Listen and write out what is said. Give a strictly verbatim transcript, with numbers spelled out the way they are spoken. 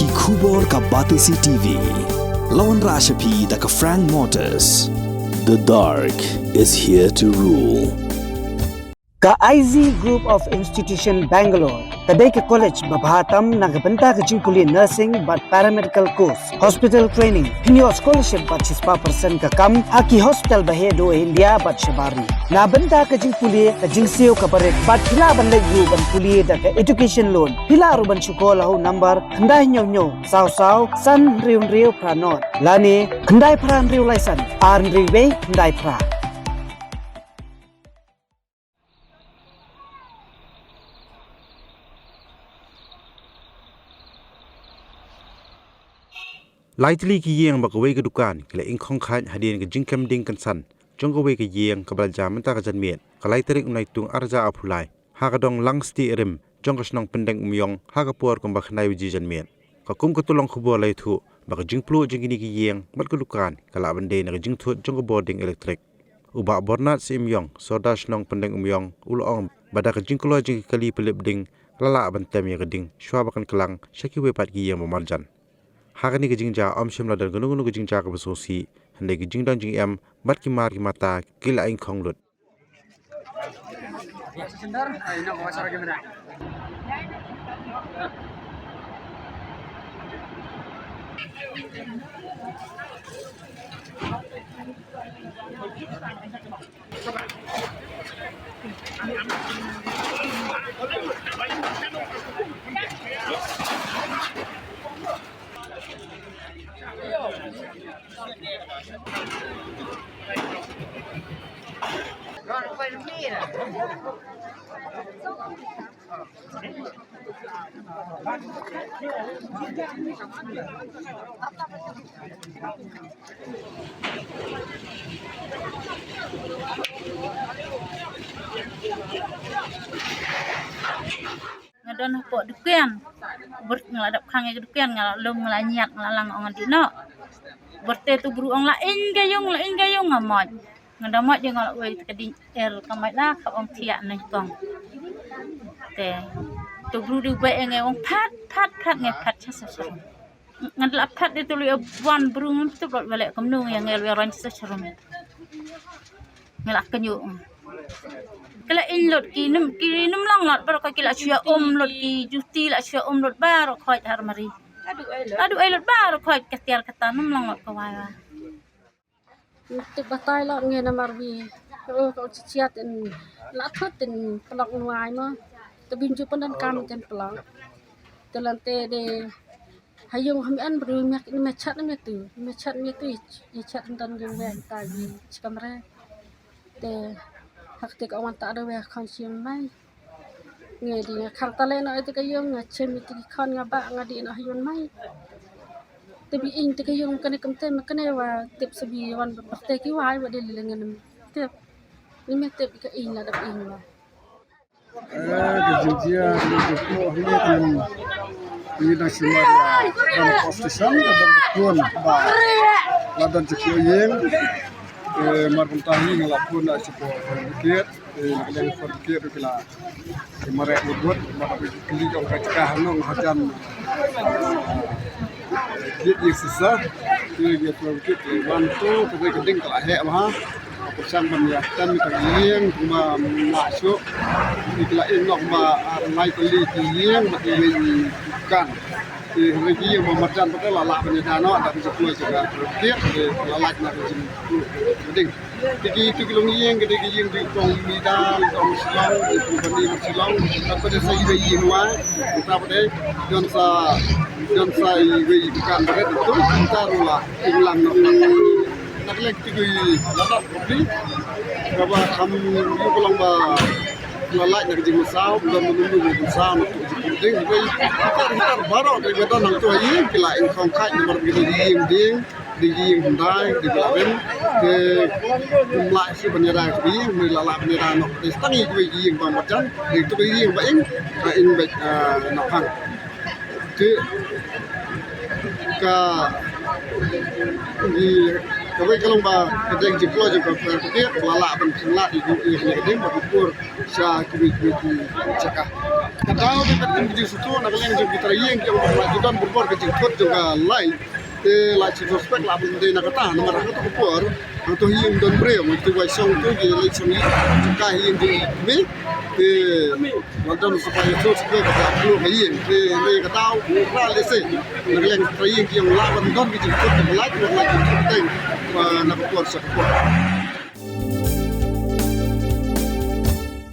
Ki khubor ka Batesi T V. La wanrah sha phi da ka Frank Motors. The dark is here to rule. Ka I Z Group of Institution Bangalore ka dei ka college ba bha tam na ka bynta ka jingpule nursing bad paramedical course, hospital training, pynïoh scholarship bad shispah percent ka kam ha ki hospital ba heh duh India bad shabar ri. Na bynta ka jingpule, ka jingsiew kaba rit bad phi lah ban leit ruh ban pule da ka education loan. Phi lah ruh ban shu call ha u number khyndai hynñiew hynñiew saw saw san hynriew hynriew phra nod lane khyndai phra hynriew lai san ar hynriew wei khyndai phra. Lai tylli ki ïing bad kawei ka dukan ki la ing khong khait hadien ka jingkem ding kynsan jong kawei ka ïing kaba la jia mynta ka janmiet, ka lai tarik u Naitung arhajar arphew lai, ha ka dong Langstieh Rim jong ka shnong Pyndeng Umïong, ha ka por kumba khyndai baje janmiet. Ka kum ka tyllong khubor la ïathuh ba ka jingpluh jong kine ki ïing bad ka dukan ka lah ban dei na ka jingthut jong ka bording elektrik. U Bah Bornat Syiemïong, Sordar shnong Pyndeng Umïong, u la ong ba da ka jingkloi jong ki kali pynlip ding, la lah ban tem ïa ka ding shuwa ba kan kylang sha kiwei pat ki ïing ba marjan. Ha kane ka jingjia ym shym la don kano kano ka jingjia kaba sngewsih, hynrei ka jingdon jingem bad ki mar ki mata ki la ing khong lut. Nga don hapoh dukan. Bert nga la dap khang ïa ka dukan, nga la lum, nga la ñiat, nga la lang, ong nga dih noh. Bert te tu bru ong la ing ka ïung, la ing ka ïung, nga mot. Nga da mot ïa nga la wei ka ding er ka mai la ka ong thiah nai kong. Te tu bru dei ba eng ong phat phat phat ngai phat cha sa sa. Nga la phat dei tu lu wan bru ngam tu blot wale kumno ïa ngai lu wan cha sa. Nga la kynyu. Ki la ing lut ki num, ki num long lut baroh ki la shu ïa um lut ki juti la shu ïa um lut baroh khoit har mari. Adu ai lut baroh khoit ka tiar kata num long lut ka wai wa. Tip batai lut ngi namar wi. Ka u ka u chiat in la thut in plok nuai mo. Te bin ju pyndan kam ken plok. Te lan te de ha yung ham an bru me me chat me tu. Me chat me tu. Ye chat dan yung we ta yi chikamre. Te hak te ka wan ta do we khon sim mai. Nge di nga khang tale no ite ka yung nga chem ite ki khon nga ba nga di no ha yung mai. Te bi ing te ka yung kane kam te ma kane wa tip sabi wan ba te ki wai wa de le ngan tip. Ni me tip ka ing la da ing wa. Eh, ka jingjia ni ka ko ni kan ni da simar dan postation dan kun ba la dan jiko yeng. Eh, mar kumta ni nga la kun da jiko bukit. Eh, nga la kun bukit kila. Ki mareh mut mut, mut mut ki kli jong ka jaka hanong hajan. Kit ïa sisa, kit ïa tuan kit ïa wan tu, tu ka ding ka la heh bha. Ka pyrshang ban ïa tan ka ïing, kumba ma shu. Ki la ïeng nok ma, ah, lai kali ki ïeng, ma ki ïeng kan. Ki ïeng ba marjan ba ka la lah ban ïa dan noh, da ka jingkhlaiñ jong ka kit, ki la lait na ka jingkhlaiñ. Ding. Ki, ki, tu ki long ïing, ki, ki ïing, ki kong Mida, ki kong Shillong, ki company Shillong, ka pa de sa iwei ïing wa, ka pa de, don sa, don sa iwei dukan ba de tu, ta ru la, ïing lang no. Na ka lek tu ki la da kopi, ka ba kham ïu ka long ba, la lait na ka jingmynsaw, don ma nunu jingmynsaw, na tu jingding, iwei, tar, tar baroh, ki ba don nang tu ïing, ki la ïing kong khai, namar ki ïing ding, Di ïing hyndai, di ba la rim. Te kum lah shu ban ïada ka ïing, me la lah ban ïada noh. Te tang ïing, ïing ba marjan, di tu ïing ba ing, ba ing ba, ah, noh hang. Te ka, di, kawei ka long ba, ka dei jingkloi jong ka, ka, ka, la lah ban sngewlah di ïing, ïing, ïing, ba kur sha kiwei, kiwei ki jaka. Ka daw ka kat ka jingsutu na ka liang jong ki trai ïing ki ong ba la ju don bun bor ka jingthut jong ka light. Te la shi suspect la bun dei na kata namar ha kata ka por hangto hi ïing don briew, ïing tu wai song tu ki leit song ïing, ka ïing jong i kmie. Te la don sa pai tu sa ka ka plu ka ïing. Te hynrei ka daw ka lehse na ka liang trai ïing ki ong la ban don ka jingthut jong ka light, la jingthut teng na ka por sa ka por.